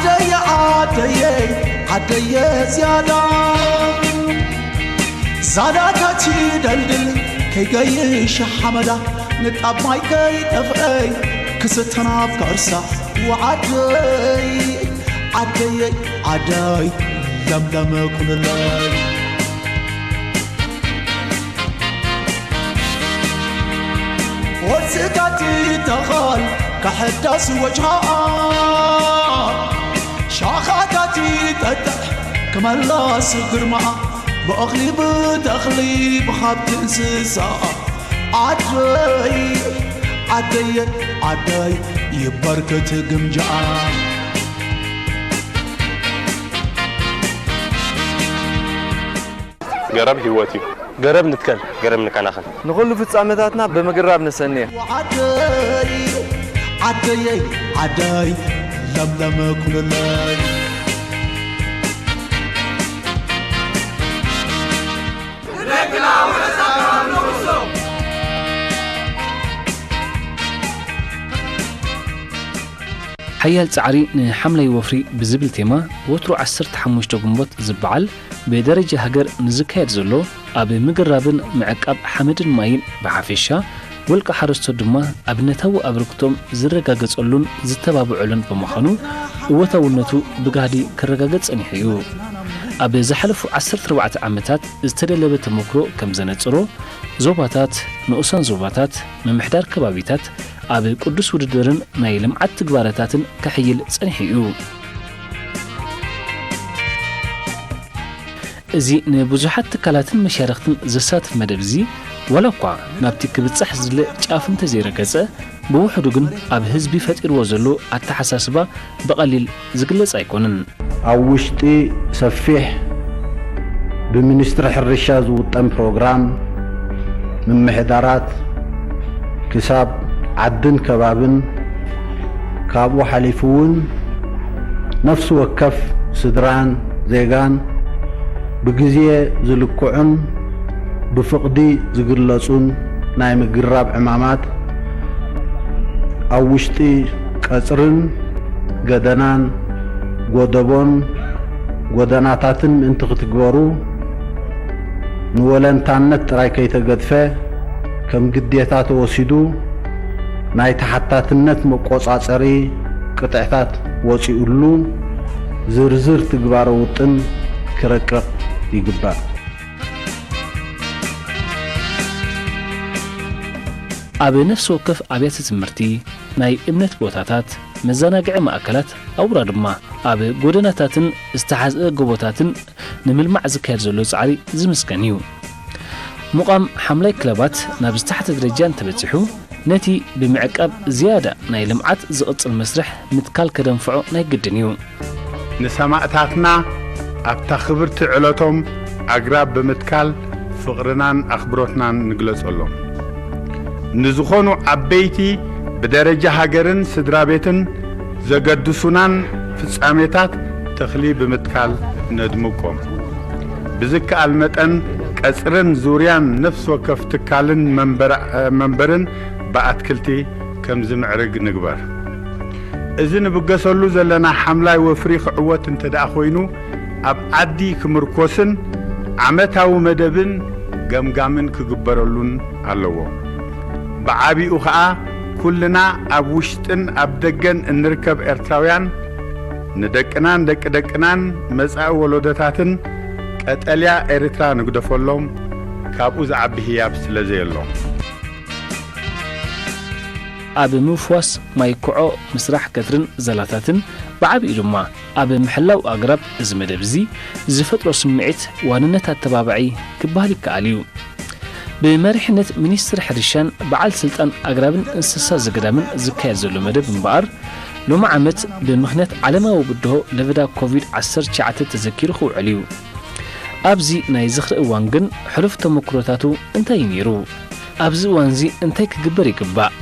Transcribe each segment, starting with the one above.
ዓደየ ዓደየ ዓደየ ዝያዳ ዛዳታት ይደልድል ከይገይሽ ሓመዳ ንጣብ ማይ ከይጠፍአይ ክስተናፍ ከርሳ ወዓደይ ዓደየ ዓደይ ለምለም ኩንለይ ወስጋቲ ተኻል ከሕዳስ ወጅሃኣ ሻኻታቲ ጠጥዕ ክመላስ ግርማኣ ብእኽሊ ብተኽሊ ብሃብቲ እንስሳ ዓደይ ዓደየ ዓደይ ይበርክት ግምጃኣ ገረብ ህይወት እዩ። ገረብ ንትከል። ገረብ ንከናኸን። ንኹሉ ፍጻመታትና ብምግራብ ነሰንዮ። ዓደይ ዓደየይ ዓደይ ለምለም ኩንለይ ሓያል ጻዕሪ ንሓምላይ ወፍሪ ብዝብል ቴማ ወትሩ ዓሰርተ ሓሙሽተ ግንቦት ዝበዓል ብደረጃ ሃገር ንዝካየድ ዘሎ ኣብ ምግራብን ምዕቃብ ሓመድን ማይን ብሓፈሻ ውልቀ ሓረስቶት ድማ ኣብነታዊ ኣበርክቶም ዝረጋገጸሉን ዝተባብዐሉን ብምዃኑ እወታውነቱ ብጋህዲ ክረጋገጽ ጸኒሑ እዩ። ኣብ ዝሓለፉ ዓሰርተ ኣርባዕተ ዓመታት ዝተደለበ ተመክሮ ከም ዘነጽሮ ዞባታት፣ ንኡሳን ዞባታት፣ ምምሕዳር ከባቢታት ኣብ ቅዱስ ውድድርን ናይ ልምዓት ትግባረታትን ከሕይል ጸኒሑ እዩ። እዚ ንብዙሓት ትካላትን መሻርኽትን ዘሳትፍ መደብ እዚ ዋላ እኳ ናብቲ ክብጻሕ ዝድለ ጫፍ እንተዘይረገጸ ብውሕዱ ግን ኣብ ህዝቢ ፈጢርዎ ዘሎ ኣተሓሳስባ ብቐሊል ዝግለጽ ኣይኮነን። ኣብ ውሽጢ ሰፊሕ ብሚኒስትሪ ሕርሻ ዝውጠን ፕሮግራም ምምሕዳራት ክሳብ ዓድን ከባብን ካብኡ ሓሊፉ እውን ነፍሲ ወከፍ ስድራን ዜጋን ብግዜ ዝልክዑን ብፍቕዲ ዝግለጹን ናይ ምግራብ ዕማማት ኣብ ውሽጢ ቀጽርን ገደናን ጎደቦን ጎደናታትን ምእንቲ ክትግበሩ ንወለንታነት ጥራይ ከይተገድፈ ከም ግዴታ ተወሲዱ ናይ ተሓታትነት መቆጻጸሪ ቅጥዕታት ወጺኡሉ ዝርዝር ትግባረ ውጥን ክረቅቕ ይግባእ። ኣብ ነፍሲ ወከፍ ኣብያተ ትምህርቲ፣ ናይ እምነት ቦታታት፣ መዘናግዒ ማእከላት፣ ኣውራ ድማ ኣብ ጎደናታትን ዝተሓዝአ ጎቦታትን ንምልማዕ ዝካየድ ዘሎ ጻዕሪ ዝምስገን እዩ። ምቋም ሓምላይ ክለባት ናብ ዝተሓተ ደረጃ እንተበጺሑ፣ ነቲ ብምዕቃብ ዝያዳ ናይ ልምዓት ዝቕጽል መስርሕ ምትካል ከደንፍዖ ናይ ግድን እዩ። ንሰማእታትና ኣብታ ክብርቲ ዕለቶም ኣግራብ ብምትካል ፍቕርናን ኣኽብሮትናን ንግለጸሎም። ንዝኾኑ ዓበይቲ ብደረጃ ሃገርን ስድራ ቤትን ዘገድሱናን ፍጻሜታት ተኽሊ ብምትካል ነድምቆም። ብዝከኣል መጠን ቀጽርን ዙርያን ነፍሲ ወከፍ ትካልን መንበርን ብኣትክልቲ ከም ዝምዕርግ ንግበር። እዚ ንብገሰሉ ዘለና ሓምላይ ወፍሪ ክዕወት እንተ ደኣ ኮይኑ፣ ኣብ ዓዲ ክምርኮስን ዓመታዊ መደብን ገምጋምን ክግበረሉን ኣለዎ። ብዓቢኡ ኸኣ፣ ኩልና ኣብ ውሽጥን ኣብ ደገን እንርከብ ኤርትራውያን፣ ንደቅናን ደቂ ደቅናን መጻኢ ወለዶታትን ቀጠልያ ኤርትራ ንግደፈሎም፣ ካብኡ ዝዓቢ ህያብ ስለ ዘየሎ። ኣብ ምፍዋስ ማይ ኩዖ፣ ምስራሕ ገትርን ዛላታትን፣ ብዓቢኡ ድማ ኣብ ምሕላው ኣግራብ፣ እዚ መደብ እዚ ዝፈጥሮ ስምዒት ዋንነት ኣተባባዒ ክበሃል ይከኣል እዩ። ብመሪሕነት ሚኒስትር ሕርሻን በዓል ስልጣን ኣግራብን እንስሳ ዘገዳምን ዝካየድ ዘሎ መደብ እምበኣር፣ ሎሚ ዓመት ብምኽንያት ዓለማዊ ብድሆ ለበዳ ኮቪድ ዓሰርተ ትሽዓተ ተዘኪሩ ክውዕል እዩ። ኣብዚ ናይ ዝኽሪ እዋን ግን ሕሉፍ ተመክሮታቱ እንታይ እዩ ነይሩ? ኣብዚ እዋንዚ እንታይ ክግበር ይግባእ?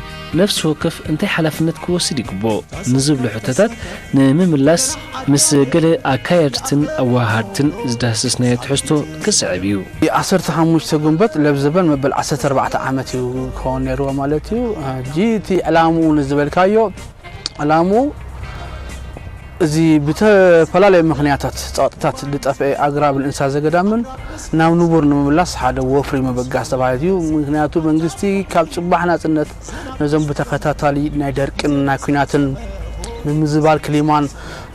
ነፍሲ ወከፍ እንታይ ሓላፍነት ክወስድ ይግብኦ? ንዝብሉ ሕቶታት ንምምላስ ምስ ገለ ኣካየድትን ኣወሃሃድትን ዝዳህሰስናዮ ትሕዝቶ ክስዕብ እዩ። ዓሰርተ ሓሙሽተ ግንቦት ለብዘበን መበል ዓሰርተ ኣርባዕተ ዓመት እዩ ክኸውን ነይርዎ ማለት እዩ። ሕጂ እቲ ዕላምኡ ንዝበልካዮ ዕላምኡ እዚ ብተፈላለዩ ምኽንያታት ጸቕጥታት ዝጠፍአ ኣግራብን እንስሳ ዘገዳምን ናብ ንቡር ንምምላስ ሓደ ወፍሪ ምብጋስ ተባሂሉ እዩ። ምኽንያቱ መንግስቲ ካብ ጽባሕ ናጽነት ነዞም ብተኸታታሊ ናይ ደርቅን ናይ ኲናትን ምምዝባል ክሊማን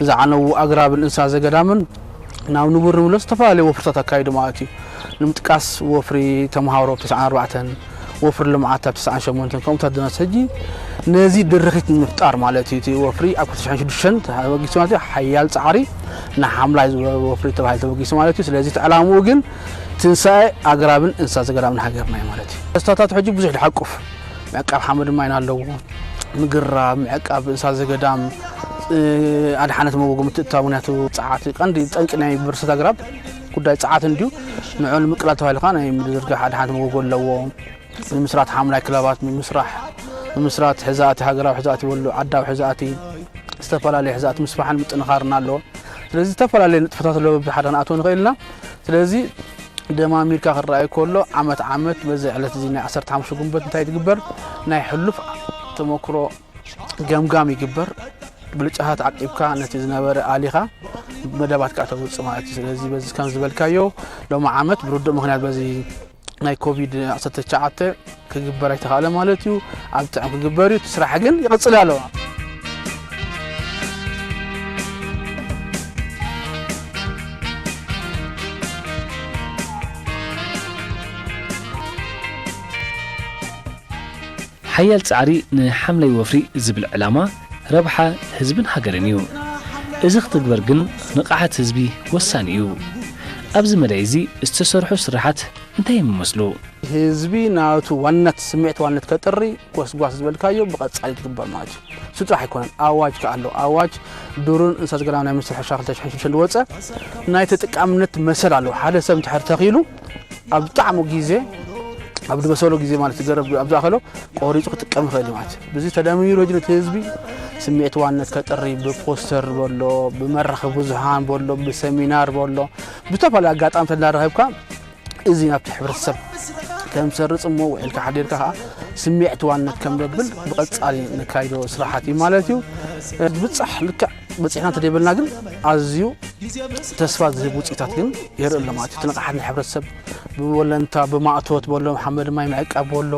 ዝዓነዉ ኣግራብን እንስሳ ዘገዳምን ናብ ንቡር ንምለስ ዝተፈላለዩ ወፍርታት ኣካይዱ ማለት እዩ። ንምጥቃስ ወፍሪ ተምሃሮ ኣብ ተስዓን ኣርባዕተን፣ ወፍሪ ልምዓት ኣብ ተስዓን ሸሞንተን ከምኡታት ዝመስ ሕጂ ነዚ ድርኺት ንምፍጣር ማለት እዩ። እቲ ወፍሪ ኣብ ክልተ ሽሕን ሽዱሽተን ተበጊሱ ማለት እዩ። ሓያል ጻዕሪ ንሓምላይ ዝወ-፣ ወፍሪ ተባሂሉ ተበጊሱ ማለት እዩ። ስለዚ እቲ ዕላምኡ ግን ትንሳኤ ኣግራብን እንስሳ ዘገዳምን ሃገርና እዩ ማለት እዩ። ተስፋታት ሕጂ ብዙሕ ድሓቁፍ ምዕቃብ ሓመድ ማይን ኣለዎ። ምግራብ፣ ምዕቃብ እንስሳ ዘገዳም፣ እ፣ ኣድሓነት መጎጎ ምትእትታው፣ ምኽንያቱ ጸዓት ቀንዲ ጠንቂ ናይ በርሰት ኣግራብ ጉዳይ ጸዓት እንድዩ። ንዑ ንምቅላል ተባሂሉ ከኣ ናይ ምዝርጋሕ ኣድሓነት መጎጎ ኣለዎ። ምምስራት ሓምላይ ክለባት፣ ምምስራሕ፣ ምምስራት ሕዛእቲ፣ ሃገራዊ ሕዛእቲ በሎ፣ ዓዳዊ ሕዛእቲ፣ ዝተፈላለዩ ሕዛእቲ ምስፋሕን ምጥንኻርን ኣለዎ። ስለዚ ዝተፈላለዩ ንጥፈታት ኣለዎ፣ ብሓደ ክንኣትዎ ንኽእል ኢና። ስለዚ ደማሚርካ ክረኣይ ከሎ ዓመት ዓመት በዚ ዕለት እዚ ናይ ዓሰርተ ሓሙሽተ ግንቦት እንታይ ትግበር? ናይ ሕሉፍ ተመክሮ ገምጋም ይግበር። ብልጫታት ዓቂብካ ነቲ ዝነበረ ኣሊኻ መደባት ከኣ ተውጽእ ማለት እዩ። ስለዚ በዚ ከም ዝበልካዮ ሎሚ ዓመት ብርዱእ ምኽንያት በዚ ናይ ኮቪድ ዓሰርተ ትሽዓተ ክግበር ኣይተኻእለ ማለት እዩ። ኣብ ጥዕም ክግበር እዩ። እቲ ስራሕ ግን ይቕጽል ኣሎ። ሓያል ጻዕሪ ንሓምላይ ወፍሪ ዝብል ዕላማ ረብሓ ህዝብን ሃገርን እዩ። እዚ ክትግበር ግን ንቕሓት ህዝቢ ወሳኒ እዩ። ኣብዚ መዳይ እዚ ዝተሰርሑ ስራሓት እንታይ እዮም ይመስሉ? ህዝቢ ናቱ ዋነት፣ ስምዒት ዋነት ከጥሪ ጎስጓስ ዝበልካዮ ብቐጻሊ ትግበር ማለት እዩ። እሱ ጥራሕ ኣይኮነን፣ ኣዋጅ ከኣ ኣሎ። ኣዋጅ ዱርን እንስሳ ዘገዳም ናይ ሚኒስትሪ ሕርሻ ክልተ ሽሕን ሽዱሽተን ዝወጸ ናይ ተጠቃምነት መሰል ኣለዎ። ሓደ ሰብ እንድሕር ተኺሉ ኣብ ዝጠዓሞ ግዜ፣ ኣብ ዝበሰሎ ግዜ ማለት ገረብ ኣብ ዝኣኸሎ ቆሪጹ ክጥቀም ይኽእል እዩ ማለት እዩ። ብዚ ተደሚሩ ሕጂ ነቲ ህዝቢ ስምዒት ዋነት ከጥሪ ብፖስተር በሎ፣ ብመራኸቢ ብዙሃን በሎ፣ ብሰሚናር በሎ፣ ብዝተፈላለዩ ኣጋጣሚ ተዳራኸብካ እዚ ናብቲ ሕብረተሰብ ከም ሰርጽ እሞ ውዒልካ ሓዲርካ ከኣ ስምዒት ዋነት ከም ዘብል ብቐጻሊ ነካይዶ ስራሓት እዩ ማለት እዩ። ብጻሕ ልክዕ በጺሕና እንተደይበልና ግን ኣዝዩ ተስፋ ዝህብ ውጽኢታት ግን የርኢ ኣሎ ማለት እዩ። እቲ ንቕሓት ናይ ሕብረተሰብ ብወለንታ፣ ብማእቶት በሎ፣ ሓመድ ማይ ምዕቃብ በሎ፣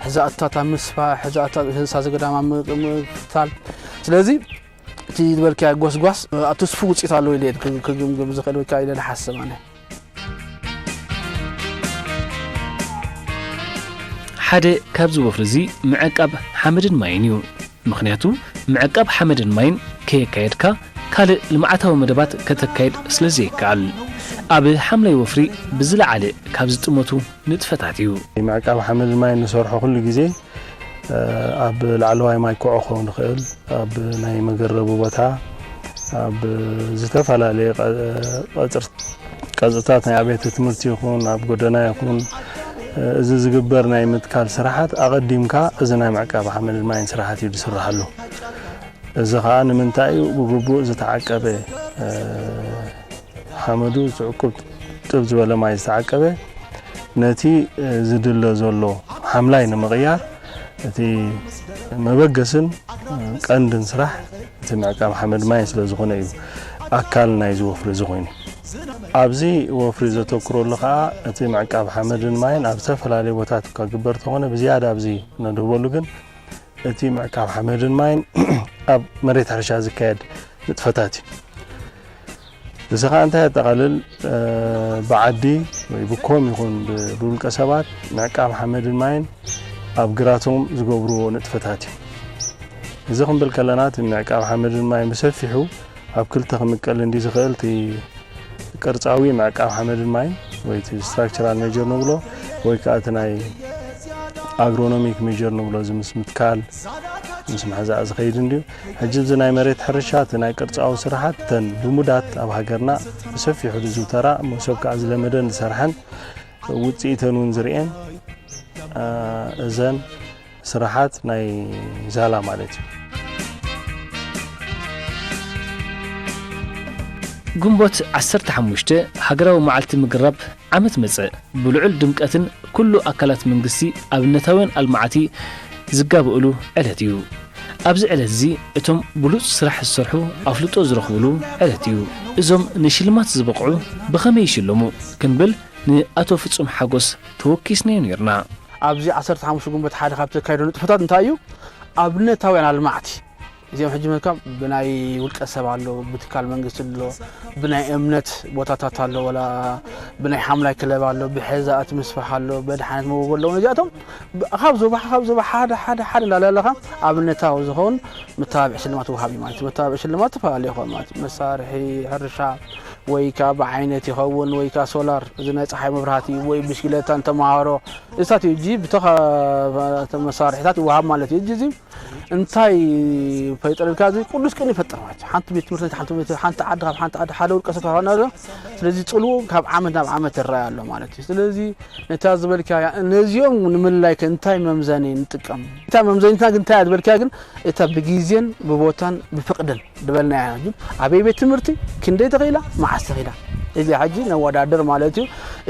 ሕዛእትታት ኣብ ምስፋሕ፣ ሕዛእትታት እንስሳ ዘገዳም ኣብ ም-፣ ምክታል። ስለዚ እቲ ዝበልካዮ ጎስጓስ ኣብ ትስፉ ውጽኢት ኣለዎ ኢለ እየ ክግ-፣ ክግምግም ዝኽእል ወይ ከዓ ኢለ ዝሓስብ ኣነ። ሓደ ካብዚ ወፍሪ እዚ ምዕቃብ ሓመድን ማይን እዩ። ምኽንያቱ ምዕቃብ ሓመድን ማይን ከየካየድካ ካልእ ልምዓታዊ መደባት ከተካይድ ስለ ዘይከኣል፣ ኣብ ሓምላይ ወፍሪ ብዝለዓለ ካብ ዝጥመቱ ንጥፈታት እዩ። ምዕቃብ ሓመድን ማይን ንሰርሖ ኩሉ ግዜ ኣብ ላዕለዋይ ማይ ኮዖ ክኸውን ይኽእል፣ ኣብ ናይ መገረቢ ቦታ፣ ኣብ ዝተፈላለየ ቀ-፣ ቀጽር-፣ ቀጽርታት ናይ ኣብያተ ትምህርቲ ይኹን፣ ኣብ ጎደና ይኹን፣ እዚ ዝግበር ናይ ምትካል ስራሓት ኣቐዲምካ እዚ ናይ ምዕቃብ ሓመድን ማይን ስራሓት እዩ ዝስርሓሉ። እዚ ኸኣ ንምንታይ እዩ ብግቡእ ዝተዓቀበ፣ ሓመዱ ዝዕቁብ ጥብ ዝበለ ማይ ዝተዓቀበ፣ ነቲ ዝድለ ዘሎ ሓምላይ ንምቕያር፣ እቲ መበገስን ቀንድን ስራሕ እቲ ምዕቃብ ሓመድ ማይን ስለ ዝኾነ እዩ ኣካል ናይዚ ወፍሪ እዚ ኮይኑ። ኣብዚ ወፍሪ ዘተኩረሉ ኸኣ እቲ ምዕቃብ ሓመድን ማይን ኣብ ዝተፈላለዩ ቦታት እኳ ክግበር ተኾነ፣ ብዝያዳ ኣብዚ ነድህበሉ ግን እቲ ምዕቃብ ሓመድን ማይን ኣብ መሬት ሕርሻ ዝካየድ ንጥፈታት እዩ። እዚ ኸኣ እንታይ የጠቓልል? ብዓዲ ወይ ብኮም ይኹን ብ-፣ ብውልቀ ሰባት ምዕቃብ ሓመድን ማይን ኣብ ግራቶም ዝገብርዎ ንጥፈታት እዩ። እዚ ክንብል ከለና እቲ ምዕቃብ ሓመድን ማይን ብሰፊሑ ኣብ ክልተ ክምቀል እንዲ ዝኽእል፣ እቲ ቅርጻዊ ምዕቃብ ሓመድን ማይን ወይ እቲ ስትራክቸራል ሜጀር ንብሎ ወይ ከኣ እቲ ናይ ኣግሮኖሚክ ሜጀር ንብሎ፣ እዚ ምስ ምትካል ምስ ምሕዛእ ዝኸይድ እንድዩ። ሕጂ እዚ ናይ መሬት ሕርሻ እቲ ናይ ቅርጻዊ ስራሓት እተን ልሙዳት ኣብ ሃገርና ብሰፊሑ ዝዝውተራ እሞ ሰብ ከኣ ዝለመደን ዝሰርሐን ውጽኢተን እውን ዝርእየን እዘን ስራሓት ናይ ዛላ ማለት እዩ። ግንቦት ዓሰርተ ሓሙሽተ ሃገራዊ መዓልቲ ምግራብ ዓመት መጸ ብልዑል ድምቀትን ኩሉ ኣካላት መንግስቲ ኣብነታውያን ኣልማዓቲ ዝጋብእሉ ዕለት እዩ። ኣብዚ ዕለት እዚ እቶም ብሉጽ ስራሕ ዝሰርሑ ኣፍልጦ ዝረኽብሉ ዕለት እዩ። እዞም ንሽልማት ዝበቕዑ ብኸመይ ይሽለሙ ክንብል ንኣቶ ፍጹም ሓጎስ ተወኪስናዮ ነይርና። ኣብዚ ዓሰርተ ሓሙሽተ ግንቦት ሓደ ካብ ተካይዶ ንጥፈታት እንታይ እዩ? ኣብነታውያን ኣልማዕቲ እዚኦም ሕጂ መልካ ብናይ ውልቀ ሰብ ኣሎ፣ ብትካል መንግስቲ ኣሎ፣ ብናይ እምነት ቦታታት ኣሎ፣ ወላ ብናይ ሓምላይ ክለብ ኣሎ፣ ብሕዛእቲ ምስፋሕ ኣሎ፣ በድሓነት መጎጎ ኣለዎ። እዚኣቶም ብ-፣ ካብ ዞባ፣ ካብ ዞባ ሓደ፣ ሓደ፣ ሓደ እንዳለለኻ ኣብነታዊ ዝኸውን መተባብዒ ሽልማት ወሃቢ ማለት እዩ። መተባብዒ ሽልማት ዝተፈላለዩ ይኸውን ማለት እዩ። መሳርሒ ሕርሻ ወይ ከዓ ብዓይነት ይኸውን ወይ ከዓ ሶላር፣ እዚ ናይ ፀሓይ መብራህቲ ወይ ብሽክለታ ንተምሃሮ፣ እሳት እዩ። እጂ ብተኻ-፣ መሳርሒታት ይወሃብ ማለት እዩ። እጂ እዚ እንታይ ፈይጠረልካ? እዚ ቅዱስ ቅን ይፈጥር ማለት እዩ። ሓንቲ ቤት ትምህርቲ፣ ሓንቲ ቤት፣ ሓንቲ ዓዲ፣ ካብ ሓንቲ ዓዲ ሓደ ውልቀ ሰብ ካብ ሓደ፣ ስለዚ ጽልው ካብ ዓመት ናብ ዓመት ይረኣይ ኣሎ ማለት እዩ። ስለዚ ነታ ዝበልካያ፣ ነዚኦም ንምልላይ ከ እንታይ መምዘኒ ንጥቀም? እታ መምዘኒትና ግን እንታይ እያ ዝበልካያ ግን፣ እታ ብግዜን ብቦታን ብፍቕድን ዝበልናያ ግን፣ ኣበይ ቤት ትምህርቲ፣ ክንደይ ተኺላ፣ መዓስ ተኺላ፣ እዚኣ ሕጂ ነወዳድር ማለት እዩ።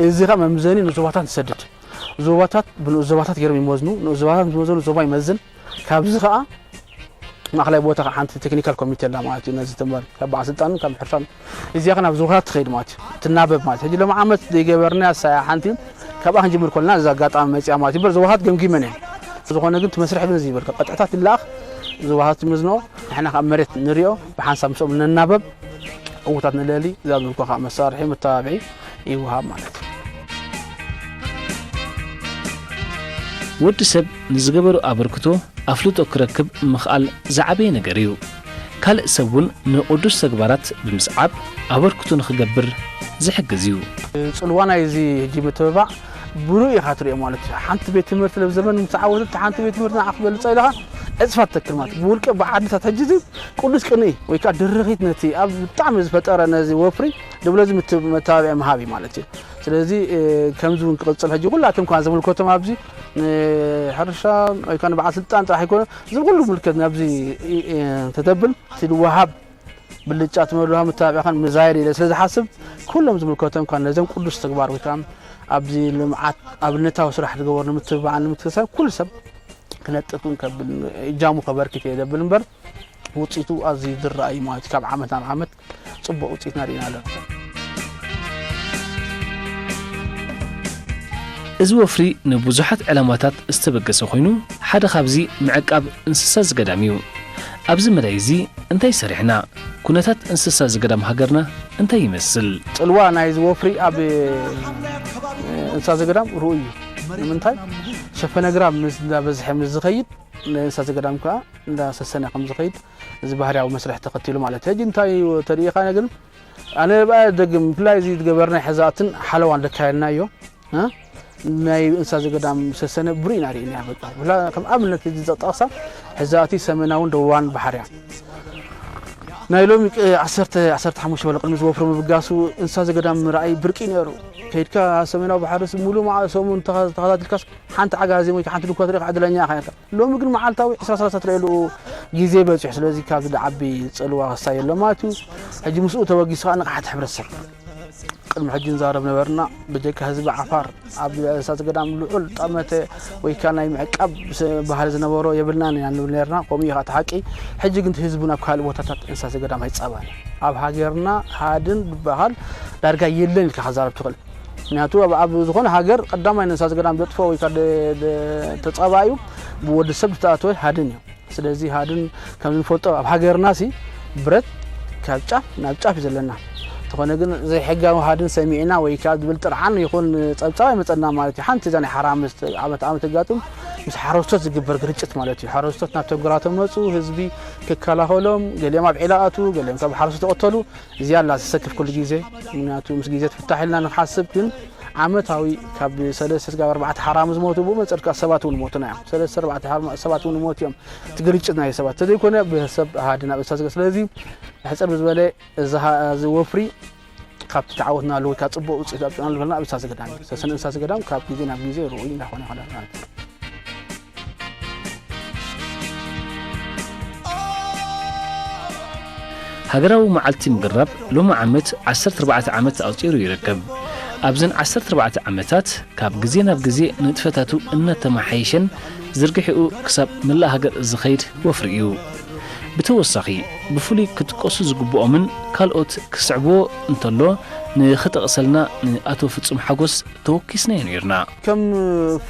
እዚ ኸ መምዘኒ ንዞባታት ንሰድድ። ዞባታት ብንኡስ ዞባታት ገይሮም ይመዝኑ። ንኡስ ዞባታት ምስ መዘኑ ዞባ ይመዝን። ካብዚ ኸዓ ማእኸላይ ቦታ ኸዓ ሓንቲ ቴክኒካል ኮሚቴ ኣላ ማለት እዩ። ነዚ ትምህርቲ ካብ በዓል ስልጣንን ካብ ሕርሻን እዚኣ ኸ ናብ ዞባታት ትኸይድ ማለት እዩ። ትናበብ ማለት እዩ። ሕጂ ሎም ዓመት ዘይገበርናያ እሳያ ሓንቲ ካብኣ ክንጅምር ከለና እዛ ኣጋጣሚ መፂኣ ማለት እዩ። እምበር ዞባታት ገምጊመን እየን። ዝኾነ ግን እቲ መስርሕ ግን እዚ ይበል፣ ካብ ቀጥዕታት ይለኣኽ፣ ዞባታት ይመዝንኦ፣ ንሕና ካብ መሬት ንሪኦ፣ ብሓንሳብ ምስኦም ንናበብ፣ ዕዉታት ንለሊ፣ እዛ ዝብልኮ ከዓ መሳርሒ መተባብዒ ይወሃብ ማለት እዩ። ወዲ ሰብ ንዝገበሮ ኣበርክቶ ኣፍልጦ ክረክብ ምኽኣል ዝዓበየ ነገር እዩ። ካልእ ሰብ እውን ንቕዱስ ተግባራት ብምስዓብ ኣበርክቶ ንኽገብር ዝሕግዝ እዩ። ጽልዋ ናይ እዚ ሕጂ ምትብባዕ ብሩእ ኢኻ ትሪኦ ማለት እዩ። ሓንቲ ቤት ትምህርቲ ለብ ዘመን ምስ ዓወተት ሓንቲ ቤት ትምህርቲ ንዓ ክበልጸ ኢለኻ ዕጽፋ ትተክል ማለት እዩ። ብውልቀ ብዓድታት ሕጂ እዚ ቅዱስ ቅንኢ ወይ ከዓ ድርኺት ነቲ ኣብ ብጣዕሚ ዝፈጠረ ነዚ ወፍሪ ድብሎ እዚ ምት-፣ መተባብዒ ምሃብ እዩ ማለት እዩ። ስለዚ፣ እ፣ ከምዚ እውን ክቕጽል ሕጂ ኩላትኩም ከኣ ዝምልከቶም ኣብዚ ንሕርሻ ወይ ከዓ ንበዓል ስልጣን ጥራሕ ኣይኮነ፣ እዚ ኩሉ ምልከት ናብዚ፣ እ፣ እ፣ እንተተብል እቲ ዝወሃብ ብልጫ ትመልሃ ምትባብዕኻን ምዛየድ ኢለ ስለ ዝሓስብ፣ ኩሎም ዝምልከቶም ካብ ነዞም ቅዱስ ተግባር ወይ ከዓ ኣብዚ ልምዓት ኣብነታዊ ስራሕ ዝገበሩ ንምትብባዕን ንምትሳብ ኩሉ ሰብ ክነጥፍን ከብል እጃሙ ከበርክት እየ ዘብል እምበር፣ ውፅኢቱ ኣዝዩ ዝረኣ እዩ ማለት እዩ። ካብ ዓመት ናብ ዓመት ፅቡቕ ውፅኢት ኢና ርኢና ኣለና። እዚ ወፍሪ ንብዙሓት ዕላማታት ዝተበገሰ ኮይኑ፣ ሓደ ካብዚ ምዕቃብ እንስሳ ዝገዳም እዩ። ኣብዚ መዳይ እዚ እንታይ ሰሪሕና? ኩነታት እንስሳ ዝገዳም ሃገርና እንታይ ይመስል? ጽልዋ ናይዚ ወፍሪ ኣብ፣ እ፣ እንስሳ ዘገዳም ርኡይ እዩ። ንምንታይ? ሸፈነ ግራብ ምስ እንዳበዝሐ ምስ ዝኸይድ፣ ንእንስሳ ዘገዳም ከኣ እንዳሰሰነ ከም ዝኸይድ፣ እዚ ባህርያዊ መስርሕ ተኸቲሉ ማለት እዩ። ሕጂ እንታይ ተርእኻ ግን፣ ኣነ ብኣ ደግም፣ ብፍላይ እዚ ዝገበርናይ ሕዛእትን ሓለዋን ዘካየድናዮ፣ እ? ናይ እንስሳ ዘገዳም ሰሰነ ብሩይ ኢና ርኢና። በቃ፣ ብላ-፣ ከም ኣብነት እዚ ዝጠቕሳ ሕዛእቲ ሰሜናውን ደቡባን ባሕርያ። ናይ ሎሚ ቅ-፣ ዓሰርተ፣ ዓሰርተ ሓሙሽተ ወላ ቅድሚ ዝወፍሩ ምብጋሱ እንስሳ ዘገዳም ምርኣይ ብርቂ ነይሩ። ከይድካ ሰሜናዊ ባሕርስ ሙሉ መዓ-፣ ሰሙን ተኸ-፣ ተኸታቲልካስ ሓንቲ ዓጋዜን ወይ ሓንቲ ድኳ ትርኢ ዕድለኛ ኢኻ ነርካ። ሎሚ ግን መዓልታዊ ዕስራ ሰላሳ ትርእየሉ ግዜ በጺሑ። ስለዚ ካብዚ ዝዓቢ ጽልዋ ክሳየሎም ማለት እዩ። ሕጂ ምስኡ ተበጊሱ ከኣ ንቕሓት ሕብረተሰብ። ቅድሚ ሕጂ ንዛረብ ነበርና፣ ብጀካ ህዝቢ ዓፋር ኣብ እንስሳ ዘገዳም ልዑል ጠመተ ወይ ከኣ ናይ ምዕቃብ ስ-፣ ባህሊ ዝነበሮ የብልናን ኢና ንብል ነርና። ከምኡ እዩ ከኣ እቲ ሓቂ። ሕጂ ግን እቲ ህዝቢ ናብ ካልእ ቦታታት እንስሳ ዘገዳም ኣይጻባን። ኣብ ሃገርና ሃድን ዝበሃል ዳርጋ የለን ኢልካ ክዛረብ ትኽእል። ምክንያቱ ኣብ፣ ኣብ ዝኾነ ሃገር ቀዳማይ ንእንስሳ ዘገዳም ዘጥፍኦ ወይ ከኣ ደ-፣ ደ-፣ ተጻባዩ ብወዲ ሰብ ዝተኣተወ ሃድን እዩ። ስለዚ ሃድን ከም ዝንፈልጦ ኣብ ሃገርና ሲ ብረት ካብ ጫፍ ናብ ጫፍ እዩ ዘለና። እንተኾነ ግን ዘይሕጋዊ ሃድን ሰሚዕና ወይ ከኣ ዝብል ጥርዓን ይኹን ጸብጻብ ኣይመጸና ማለት እዩ። ሓንቲ እዛ ናይ ሓራ ምስ ዓመት ዓመት ተጋጥም ምስ ሓረስቶት ዝግበር ግርጭት ማለት እዩ። ሓረስቶት ናብ ተንኮላቶም መጹ፣ ህዝቢ ክከላኸሎም፣ ገሊኦም ኣብ ዒላ ኣትዉ፣ ገሊኦም ካብ ሓረስቶት ተቐተሉ። እዚኣ ኣላ ዘሰክፍ ኩሉ ግዜ። ምክንያቱ ምስ ግዜ ትፍታሕ ኢልና ንሓስብ፣ ግን ዓመታዊ ካብ ሰለስተ ስጋብ ኣርባዕተ ሓራሙ ዝሞቱ ብኡ መጸድካ ሰባት እውን ሞቱና እዮም። ሰለስተ ኣርባዕተ ሓራሙ ሰባት እውን ሞቱ እዮም። እቲ ግርጭት ናይ ሰባት ተዘይኮነ ብሰብ ሃዲ ናብ እንስሳ ዘገ-፣ ስለዚ ሕጽር ብዝበለ እዚ ሃ-፣ እዚ ወፍሪ ካብቲ ተዓወትናሉ ወይ ካብ ጽቡቕ ውጽኢት ኣብጽናሉ ዘለና ኣብ እንስሳ ዘገዳም እዩ። ሰሰነ እንስሳ ዘገዳም ካብ ግዜ ናብ ግዜ ርኡይ እንዳኾነ ይኸዳል ማለት እዩ። ሃገራዊ መዓልቲ ምግራብ ሎሚ ዓመት ዓሰርተ ኣርባዕተ ዓመት ኣቑጺሩ ይርከብ። ኣብዘን ዓሰርተ ኣርባዕተ ዓመታት ካብ ግዜ ናብ ግዜ ንጥፈታቱ እናተመሓየሸን ዝርግሒኡ ክሳብ መላእ ሃገር ዝኸይድ ወፍሪ እዩ። ብተወሳኺ ብፍሉይ ክጥቀሱ ዝግብኦምን ካልኦት ክስዕብዎ እንተሎ ንኽጠቕሰልና ንኣቶ ፍጹም ሓጎስ ተወኪስናዮ ነይርና። ከም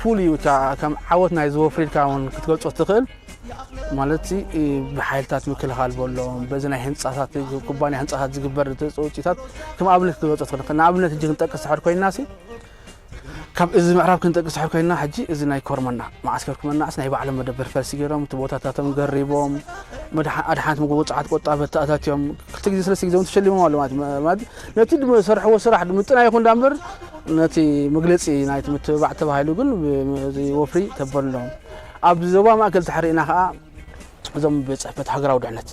ፍሉይ ወይ ከዓ ከም ዓወት ናይዚ ወፍሪ ኢልካ እውን ክትገልጾ ትኽእል። ማለት ብሓይልታት ምክልኻል በሎ፣ በዚ ናይ ህንፃታት፣ ኩባንያ ህንፃታት ዝግበር ውፅኢታት ከም ኣብነት ክትገልጾ ትኽእል። ንኣብነት ሕጂ ክንጠቅስ ድሕር ኮይንና ሲ ካብ እዚ ምዕራብ ክንጠቅስ ድሕር ኮይንና ሕጂ እዚ ናይ ኮርመና መዓስከር ኩመናስ ናይ ባዕሎም መደበር ፈልሲ ገይሮም እቲ ቦታታቶም ገሪቦም መድሓ- ኣድሓንት ምግቢ ውፅዓት ቆጣቢ ተኣታትዮም ክልተ ግዜ ሰለስተ ግዜ እውን ተሸሊሞም ኣለዉ ማለት እዩ። ማለት ነቲ ዝሰርሕዎ ስራሕ ምጥናይ ይኹን ዳምበር ነቲ መግለፂ ናይቲ ምትብባዕ ተባሂሉ ግን ብ- እዚ ወፍሪ ተበሎም። ኣብ ዞባ ማእከል ተሕሪእና ከዓ እዞም ቤት ፅሕፈት ሃገራዊ ድሕነት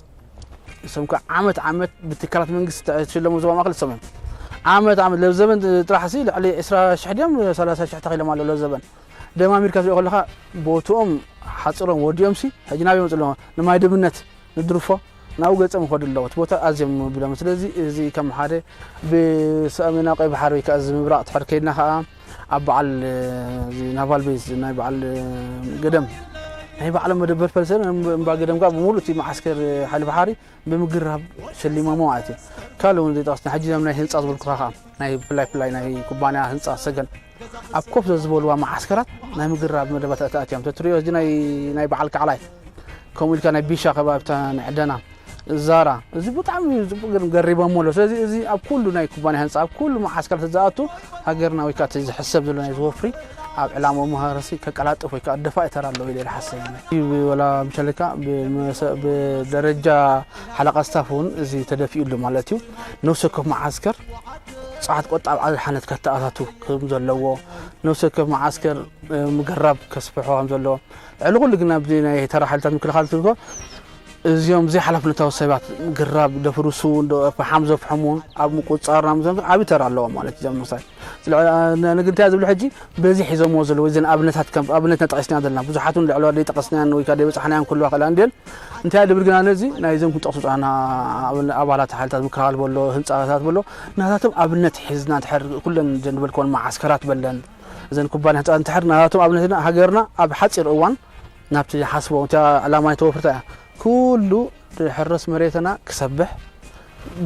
እሶም ከዓ ዓመት ዓመት ብትካላት መንግስቲ ተሸለሙ ዞባ ማእከል እሶም እዮም። ዓመት ዓመት ለብ ዘበን ጥራሕ ሲ ልዕሊ ዕስራ ሽሕ ድዮም ሰላሳ ሽሕ ተኺሎም ኣለዉ ለብ ዘበን ደማሚርካ ትሪኦ ከለኻ ቦትኦም ሓፅሮም ወዲኦም ሲ ሕጂ ናበይ መፅእ ኣለዎ ንማይ ደብነት ንድርፎ ናብኡ ገጾም ይኸዱ ኣለዉ እቲ ቦታ ኣዝዮም ቢሎም ስለዚ እዚ ከም ሓደ ብሰሜናዊ ቀይ ባሕሪ ወይ ከዓ እዚ ምብራቕ ትሕር ከይድና ከዓ ኣብ በዓል እዚ ናቫል ቤዝ ናይ በዓል ገደም ናይ ባዕሎም መደበር ፈልሰ እምባ ገደም ከዓ ብምሉእ እቲ መዓስከር ሓይሊ ባሕሪ ብምግራብ ሸሊሞሞ ማለት እዩ ካልእ እውን ዘይጠቕስና ሕጂ ዞም ናይ ህንፃ ዝበልኩኻ ከዓ ናይ ብላይ ብላይ ናይ ኩባንያ ህንፃ ሰገን ኣብ ኮፍ ዝበልዋ መዓስከራት ናይ ምግራብ መደባት ተኣትዮም ተትሪኦ እዚ ናይ በዓል ካዕላይ ከምኡ ኢልካ ናይ ቢሻ ከባብታ ንዕደና ዛራ እዚ ብጣዕሚ እዩ ጽቡቅ ገይሮም ገሪቦሞ ኣለዉ ስለዚ እዚ ኣብ ኩሉ ናይ ኩባንያ ህንፃ ኣብ ኩሉ መዓስከር ተዝኣቱ ሃገርና ወይ ከዓ ዝሕሰብ ዘሎ ናይ ዝወፍሪ ኣብ ዕላማ መሃረሲ ከቀላጥፍ ወይ ከዓ ደፋኢ ተራ ኣለዎ ኢለ ይሓስብ ወላ ምሸለካ ብደረጃ ሓለቃ ስታፍ እውን እዚ ተደፊኡ ኣሎ ማለት እዩ ነፍሲ ወከፍ መዓስከር ጸዓት ቆጣብ ዓድሓነት ከተኣታቱ ከም ዘለዎ ነፍሲ ወከፍ መዓስከር ምግራብ ከስፍሖ ከም ዘለዎ ልዕሊ ኩሉ ግን ኣብዚ ናይ ተራ ሓይልታት ምክልኻል ትልኮ እዚኦም ዘይሓላፍነታዊ ሰባት ግራብ ደፍርሱ ፈሓም ዘፍሐሙ ኣብ ምቁፅፃር ናምዞም ዓብዪ ተራ ኣለዎም ማለት እዩ ምሳይ ንግንታይ ዝብሉ ሕጂ በዚ ሒዞምዎ ዘለዉ እዘን ኣብነታት ከም ኣብነት ነጠቂስና ዘለና ብዙሓት እውን ልዕለዋ ደይጠቀስናያን ወይ ከዓ ደይበፃሕናያን ክህልዋ ክእላ እንድየን እንታይ ድብል ግና ነዚ ናይዞም ክንጠቅሱ ፃና ኣባላት ሓይልታት ምክልኻል በሎ ህንፃታት በሎ ናታቶም ኣብነት ሒዝና ድሕር ኩለን ዘንበልክወን መዓስከራት በለን እዘን ኩባንያ ህንፃ እንድሕር ናታቶም ኣብነት ሃገርና ኣብ ሓፂር እዋን ናብቲ ሓስቦ እቲያ ዕላማ ናይ ተወፍርታ እያ ኩሉ ድሕረስ መሬትና ክሰብሕ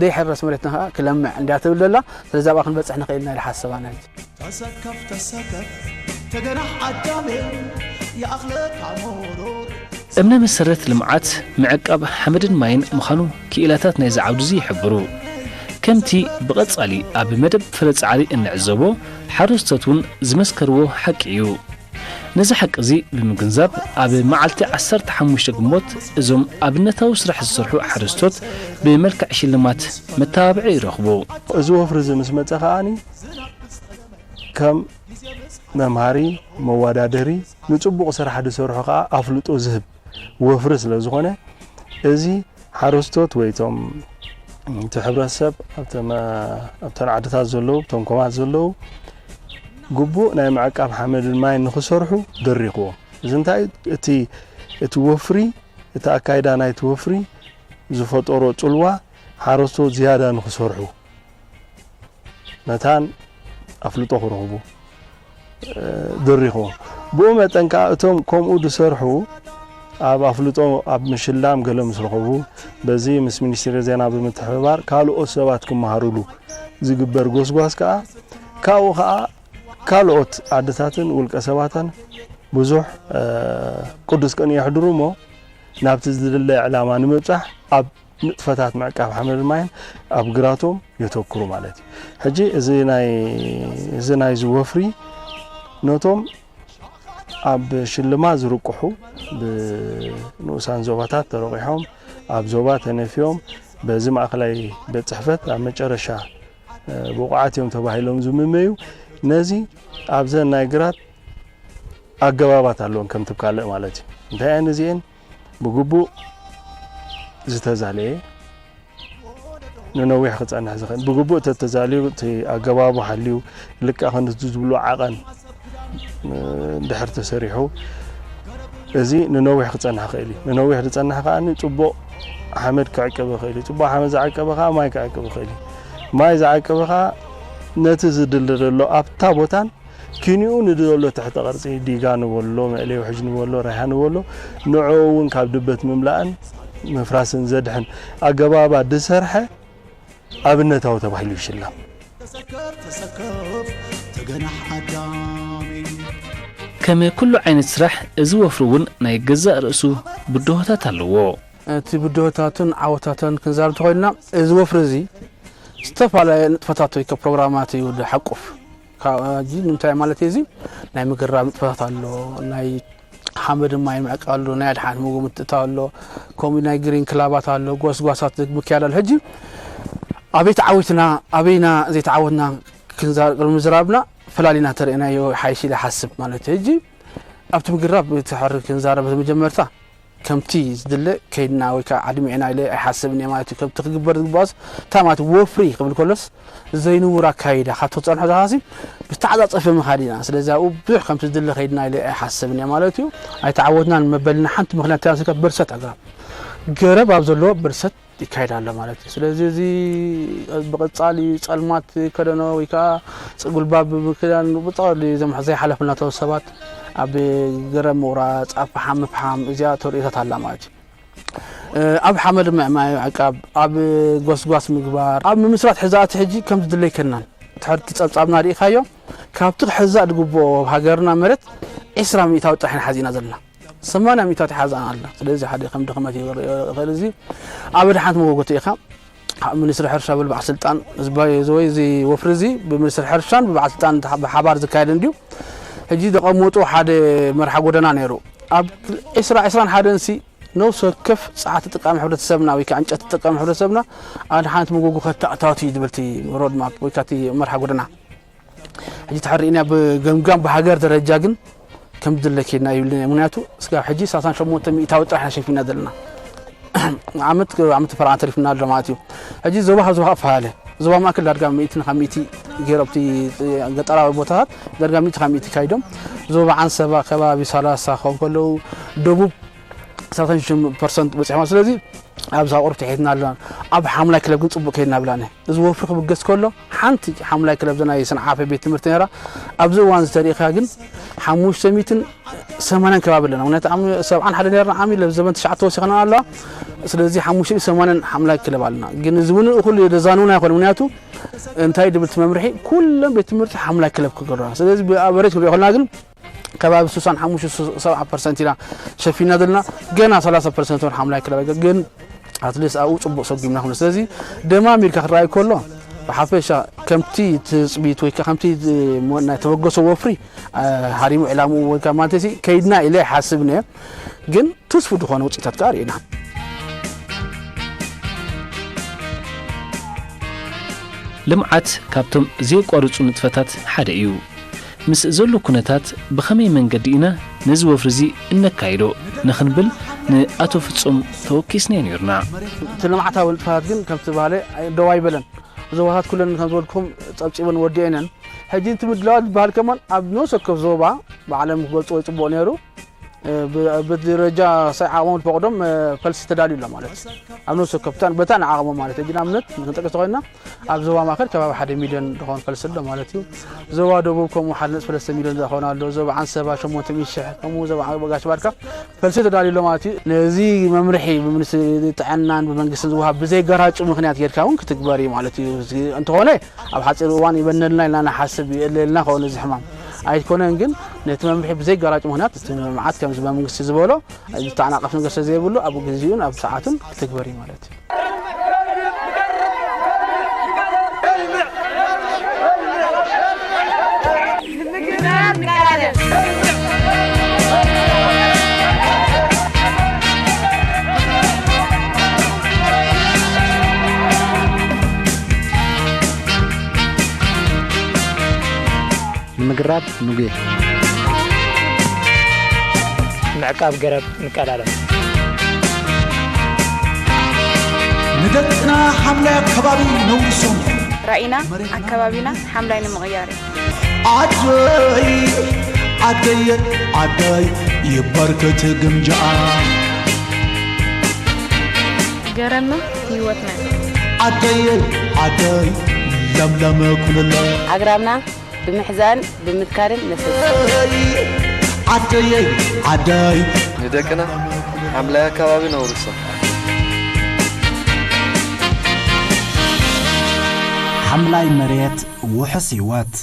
ደይሕረስ መሬትና ከዓ ክለምዕ እንዲያ ትብል ዘላ ስለዚ ኣብኣ ክንበፅሕ ንኽእል ኢና ኢለ ሓስብ ኣነ ተሰከፍ ተሰከፍ ተገናሕ ኣዳሜ ይኣኽለካ ሞሮር እምነ መሰረት ልምዓት ምዕቃብ ሓመድን ማይን ምዃኑ ክኢላታት ናይዚ ዓውዲ እዚ ይሕብሩ። ከምቲ ብቐጻሊ ኣብ መደብ ፍረ ጻዕሪ እንዕዘቦ፣ ሓረስቶት እውን ዝመስከርዎ ሓቂ እዩ። ነዚ ሓቂ እዚ ብምግንዛብ፣ ኣብ መዓልቲ ዓሰርተ ሓሙሽተ ግንቦት እዞም ኣብነታዊ ስራሕ ዝሰርሑ ሓረስቶት ብመልክዕ ሽልማት መተባብዒ ይረኽቡ። እዚ ወፍሪ እዚ ምስ መጸ ከኣኒ ከም መምሃሪ፣ መወዳደሪ፣ ንጽቡቕ ስራሕ ዝሰርሑ ከኣ ኣፍልጦ ዝህብ ወፍሪ ስለ ዝኾነ፣ እዚ ሓረስቶት ወይ እቶም እቲ ሕብረተሰብ ኣብተን ዓድታት ዘለዉ፣ ኣብቶም ኮማት ዘለዉ ግቡእ ናይ ምዕቃብ ሓመድን ማይን ንኽሰርሑ ደሪኽዎም። እዚ እንታይ እቲ እቲ ወፍሪ እቲ ኣካይዳ ናይቲ ወፍሪ ዝፈጠሮ ጽልዋ ሓረስቶት ዝያዳ ንኽሰርሑ መታን ኣፍልጦ ክረኽቡ ድሪኽዎም። ብኡ መጠን ከኣ እቶም ከምኡ ዝሰርሑ ኣብ ኣፍልጦ ኣብ ምሽላም ገለ ምስ ረኸቡ በዚ ምስ ሚኒስትሪ ዜና ብምትሕብባር ካልኦት ሰባት ክመሃሩሉ ዝግበር ጎስጓስ ከኣ ካብኡ ከኣ ካልኦት ዓድታትን ውልቀ ሰባትን ብዙሕ ቅዱስ ቅንኢ የሕድሩ እሞ ናብቲ ዝድለ ዕላማ ንምብጻሕ ኣብ ንጥፈታት ምዕቃብ ሓመድን ማይን ኣብ ግራቶም የተኩሩ ማለት እዩ። ሕጂ እዚ ናይ እዚ ናይዚ ወፍሪ ነቶም ኣብ ሽልማት ዝርቅሑ ብንኡሳን ዞባታት ተረቂሖም ኣብ ዞባ ተነፊዮም በዚ ማእኸላይ ቤት ፅሕፈት ኣብ መጨረሻ ብቑዓት እዮም ተባሂሎም ዝምመዩ ነዚ ኣብዘን ናይ ግራት ኣገባባት ኣለዎን ከም ትብካልእ ማለት እዩ። እንታይ እየን እዚኤን? ብግቡእ ዝተዛለየ ንነዊሕ ክጸንሕ ዝኽእል ብግቡእ ተተዛልዩ እቲ ኣገባቡ ሓልዩ ልክዕ ክንዲ ዝብሉ ዓቐን ድሕር ተሰሪሑ እዚ ንነዊሕ ክጸንሕ ይኽእል እዩ። ንነዊሕ ዝጸንሕ ከኣ ጽቡቕ ሓመድ ክዕቅብ ይኽእል እዩ። ጽቡቕ ሓመድ ዝዓቀበ ከኣ ማይ ክዕቅብ ይኽእል እዩ። ማይ ዝዓቀበ ከኣ ነቲ ዝድለ ዘሎ ኣብታ ቦታን ኪኒኡ ንደሎ ትሕተ ቅርጺ ዲጋ ንበሎ፣ መእለይ ውሕጅ ንበሎ፣ ራይሃ ንበሎ፣ ንዕኡ እውን ካብ ድበት ምምላእን ምፍራስን ዘድሕን ኣገባባት ዝሰርሐ ኣብነታዊ ተባሂሉ ይሽለም። ተሰከፍ ተሰከፍ ተገናሕ ኣዳሚ ከም ኩሉ ዓይነት ስራሕ፣ እዚ ወፍሪ እውን ናይ ገዛእ ርእሱ ብድሆታት ኣለዎ። እቲ ብድሆታቱን ዓወታትን ክንዛረብ እንተኾይንና፣ እዚ ወፍሪ እዚ ዝተፈላለየ ንጥፈታት ወይ ከ ፕሮግራማት እዩ ዝሓቁፍ። ካብ ሕጂ ንምንታይ ማለት እዩ እዚ ናይ ምግራብ ንጥፈታት ኣሎ፣ ናይ ሓመድ ማይ ምዕቃብ ኣሎ፣ ናይ ኣድሓን ምግቢ ምትእታው ኣሎ፣ ከምኡ ናይ ግሪን ክላባት ኣሎ፣ ጎስጓሳት ምክያድ ኣሎ። ሕጂ ኣበይ ተዓዊትና ኣበይና ዘይተዓወትና ክንዛረብ ቅድሚ ምዝራብና ፈላሊና ተርእናዮ ሓይሽ ኢለ ሓስብ ማለት እዩ። ሕጂ ኣብቲ ምግራብ እቲ ሕሪ ክንዛረብ መጀመርታ ከምቲ ዝድለ ከይድና ወይ ከዓ ኣድሚዕና ኢለ ኣይሓስብን እየ ማለት እዩ። ከምቲ ክግበር ዝግባኦስ እንታይ ማለት እዩ? ወፍሪ ክብል ከሎስ ዘይንቡር ኣካይዳ ካብቲ ክፀንሖ ዝሃሲ ብተዓፃፀፈ ምኻድ ኢና። ስለዚ ኣብኡ ብዙሕ ከምቲ ዝድለ ከይድና ኢለ ኣይሓስብን እየ ማለት እዩ። ኣይተዓወትናን መበልና ሓንቲ ምክንያት ተያስካ ብርሰት ኣግራብ ገረብ ኣብ ዘለዎ ብርሰት ይካየድ ኣሎ ማለት እዩ። ስለዚ እዚ ብቐጻሊ ጸልማት ከደኖ ወይ ከዓ ጉልባብ ብምክዳን ብቐጻሊ እዞም ዘይሓለፍናቶ ሰባት ኣብ ገረብ ምቑራጽ፣ ኣብ ፈሓም ምፍሓም እዚኣ ተርእዮታት ኣላ ማለት እዩ። ኣብ ሓመድ ምዕማይ ምዕቃብ፣ ኣብ ጎስጓስ ምግባር፣ ኣብ ምምስራት ሕዛእቲ ሕጂ ከም ዝድለይ ከናን ትሕርቲ ጸብጻብና ርኢኻዮ ካብቲ ክሕዛእ ዝግብኦ ኣብ ሃገርና መሬት ዒስራ ሚእታዊ ጥራሕ ኢና ሓዚእና ዘለና። ሰማንያ ሚእታዊ ሓዛ ኣላ። ስለዚ ሓደ ከም ድኽመት ይኽእል እዚ ኣብ ድሓንት መጎጎቲ ኢኻ። ሚኒስትሪ ሕርሻ ብልባዕ ስልጣን ዝበይ እዚ ወይ እዚ ወፍሪ እዚ ብሚኒስትሪ ሕርሻን ብበዓል ስልጣን ብሓባር ዝካየድ እንድዩ። ሕጂ ዘቐመጡ ሓደ መርሓ ጎደና ነይሩ። ኣብ ዒስራ ዒስራን ሓደን ሲ ነፍሲ ወከፍ ጸዓት ተጠቃሚ ሕብረተሰብና ወይ ከዓ እንጨት ተጠቃሚ ሕብረተሰብና ኣብ ድሓንት መጎጎ ከተኣታቱ እዩ ዝብል እቲ ሮድማፕ ወይ ከዓ እቲ መርሓ ጎደና። ሕጂ ተሕሪእና ብገምጋም ብሃገር ደረጃ ግን ከም ዝድለ ኬድና ይብልን ምክንያቱ እስካብ ሕጂ ሰላሳን ሸሞንተ ሚእታዊ ጥራሕ ኢና ሸፊና ዘለና። ዓመት ዓመት ፈርዓን ተሪፍና ኣሎ ማለት እዩ። ሕጂ ዞባ ካብ ዞባ ኣፈላለ ዞባ ማእከል ዳርጋ ሚእቲ ካብ ሚእቲ ገይሮም እቲ ገጠራዊ ቦታታት ዳርጋ ሚእቲ ካብ ሚእቲ ካይዶም ዞባ ዓንሰባ ከባቢ ሰላሳ ክኸውን ከለዉ ደቡብ ሰላሳን ሽዱሽተ ፐርሰንት በፂሖም። ስለዚ ኣብዛ ቁሩብ ትሒትና ኣለና። ኣብ ሓምላይ ክለብ ግን ፅቡቅ ከይድና ብላነ። እዚ ወፍሪ ክብገስ ከሎ ሓንቲ ሓምላይ ክለብ ናይ ሰንዓፈ ቤት ትምህርቲ ነራ። ኣብዚ እዋን ዝተሪእካ ግን ሓሙሽተ ሚእትን ሰማንያን ከባቢ ኣለና። ምክንያቱ ዓሚ ሰብዓን ሓደ ነርና ዓሚ ለብ ዘበን ትሽዓተ ወሲኸና ኣለዋ። ስለዚ ሓሙሽተ ሚእትን ሰማንያን ሓምላይ ክለብ ኣለና። ግን እዚ እውን እኹል ዘዛንውና ይኮነ። ምክንያቱ እንታይ ድብል እቲ መምርሒ ኩሎም ቤት ትምህርቲ ሓምላይ ክለብ ክገብራ። ስለዚ ብኣቨሬጅ ክንሪኦ ከለና ግን ከባቢ ስሳን ሓሙሽተ ሰብዓ ፐርሰንት ኢና ሸፊና ዘለና። ገና ሰላሳ ፐርሰንት ውን ሓምላይ ክለብ ኣይገ- ግን ኣትሊስት ኣብኡ ፅቡቅ ሰጉምና ክነ ስለዚ ደማሚርካ ክረኣይ ከሎ ብሓፈሻ ከምቲ ትፅቢት ወይ ከዓ ከምቲ ናይ ተበገሶ ወፍሪ ሃሪሙ ዕላምኡ ወይ ከዓ ማለት ከይድና ኢለ ይሓስብ ነ ግን ትስፉ ዝኾነ ውፅኢታት ከዓ ርኢና። ልምዓት ካብቶም ዘየቋርፁ ንጥፈታት ሓደ እዩ። ምስ ዘሎ ኩነታት ብኸመይ መንገዲ ኢና ነዚ ወፍሪ እዚ እነካይዶ ንኽንብል ንኣቶ ፍጹም ተወኪስናዮ ነይርና። እቲ ልምዓታዊ ንጥፈታት ግን ከምቲ ዝበሃለ ደው ኣይበለን። ዞባታት ኩለን ከም ዝበልኩም ጸብጺበን ወዲአን እየን። ሕጂ እቲ ምድላዋት ዝበሃል ከማን ኣብ ነፍሲ ወከፍ ዞባ ባዕሎም ክገልጽዎ ይጽቡቕ ነይሩ። ብደረጃ ሳይ ዓቕሞም ዝፈቕዶም ፈልሲ ተዳልዩ ኣሎ ማለት እዩ። ኣብ ነፍሲ ወከፍ በታ ንዓቕሞም ማለት እዩ። ሕጂ ንኣብነት ክንጠቅስ ተኾይንና ኣብ ዞባ ማእከል ከባቢ ሓደ ሚልዮን ዝኾን ፈልሲ ኣሎ ማለት እዩ። ዞባ ደቡብ ከምኡ ሓደ ነጥቢ ሰለስተ ሚልዮን ዝኸውን ኣሎ። ዞባ ዓንሰባ ሸሞንተ ሚእቲ ሽሕ ከምኡ ዞባ ጋሽ ባርካ ፈልሲ ተዳልዩ ኣሎ ማለት እዩ። ነዚ መምርሒ ብሚኒስትሪ ጥዕናን ብመንግስትን ዝወሃብ ብዘይ ገራጩ ምኽንያት ጌርካ እውን ክትግበር እዩ ማለት እዩ። እዚ እንተኾነ ኣብ ሓፂር እዋን ይበነልና ኢልና ንሓስብ የለልና ከውን እዚ ሕማም ኣይኮነን ግን ነቲ መምርሒ ብዘይ ገራጭ ምኽንያት እቲ ልምዓት ከምዚ መንግስቲ ዝበሎ ዝተዓናቐፍ ነገር ስለዘይብሉ ኣብ ግዜኡን ኣብ ሰዓቱን ክትግበር እዩ ማለት እዩ። ንምግራብ ንጉየ። ምዕቃብ ገረብ ንቀዳደም። ንደቅና ሓምላይ ኣከባቢ ነውርሶም። ራኢና ኣከባቢና ሓምላይ ንምቕያር እዩ። ዓደይ ዓደየ ዓደይ ይበርክት ግምጃኣ። ገረብና ህይወትና እዩ። ዓደየ ዓደይ ለምለም ኩልለ ኣግራብና ብምሕዛን ብምትካልን ነሰ ዓደየይ ዓደይ ንደቅና ሓምላይ ኣከባቢ ነውርሶም። ሓምላይ መሬት ውሑስ ህይወት።